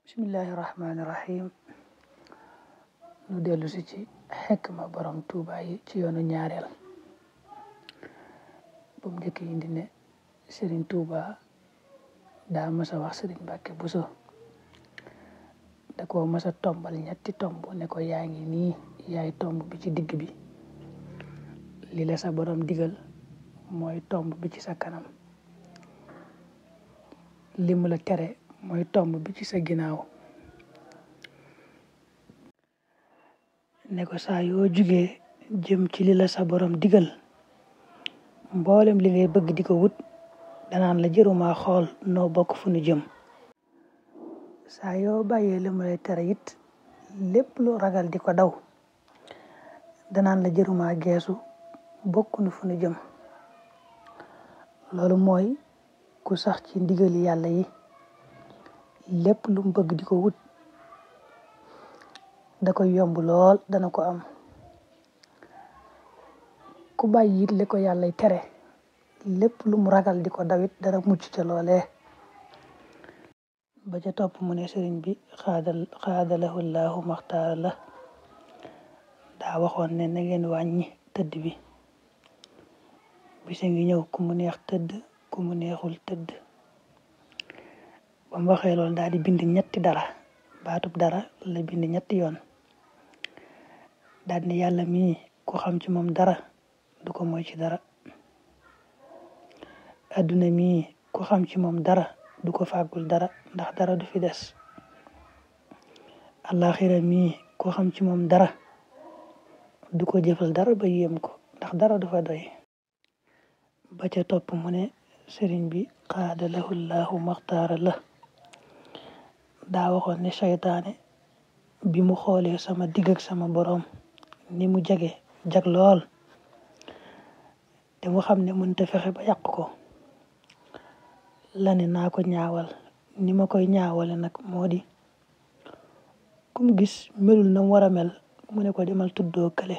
bismillahi rahmaani rahim nu dellu si ci xekma borom tuuba yi ci yoonu ñaareel bu mu njëkk indi ne Sëriñ Tuuba daa masa wax Sëriñ Mbàkke Buso da ko masa tombal ñetti tomb ne ko yaa ngi nii yaay tomb bi ci digg bi li la sa borom digal mooy tomb bi ci sa kanam li mu la tere mooy tomb bi ci sa ginnaaw ne ko saa yoo jugee jëm ci li la sa borom digal mboolem li ngay bëgg di ko wut danaan la jëruma xool noo bokk fu nu jëm saa yoo bàyyee li mu lay tere it lépp lu ragal di ko daw danaan la jëruma geesu bokk nu fu nu jëm loolu mooy ku sax ci ndigali yàlla yi lépp lu mu bëgg di ko wut da koy yomb lool dana ko am ku bàyyi it li ko yàllay tere lépp lu mu ragal di ko dawit dana mucc ca loolee ba ca topp mu ne sëriñ bi xaadalahu laahu maxtaara la daa waxoon ne na ngeen wàññi tëdd bi bisa ngi ñëw ku mu neex tëdd ku mu neexul tëdd ba mu waxee loolu daal di bind ñetti dara baatub dara la bind ñetti yoon daal ne yàlla mii ku xam ci moom dara du ko moy ci dara adduna mii ku xam ci moom dara du ko fàggul dara ndax dara du fi des àllaaxira mii ku xam ci moom dara du ko jëfal dara ba yéem ko ndax dara du fa doy ba ca topp mu ne sëriñ bi xaadalahu laahu maxtaara la daa waxoon ne seytaane bi mu xoolee sama digg ak sama boroom ni mu jag lool te mu xam ne mënta fexe ba yàq ko la ne naa ko ñaawal ni ma koy ñaawale nag moo di kum gis melul na mu war a mel mu ne ko demal tuddoo kële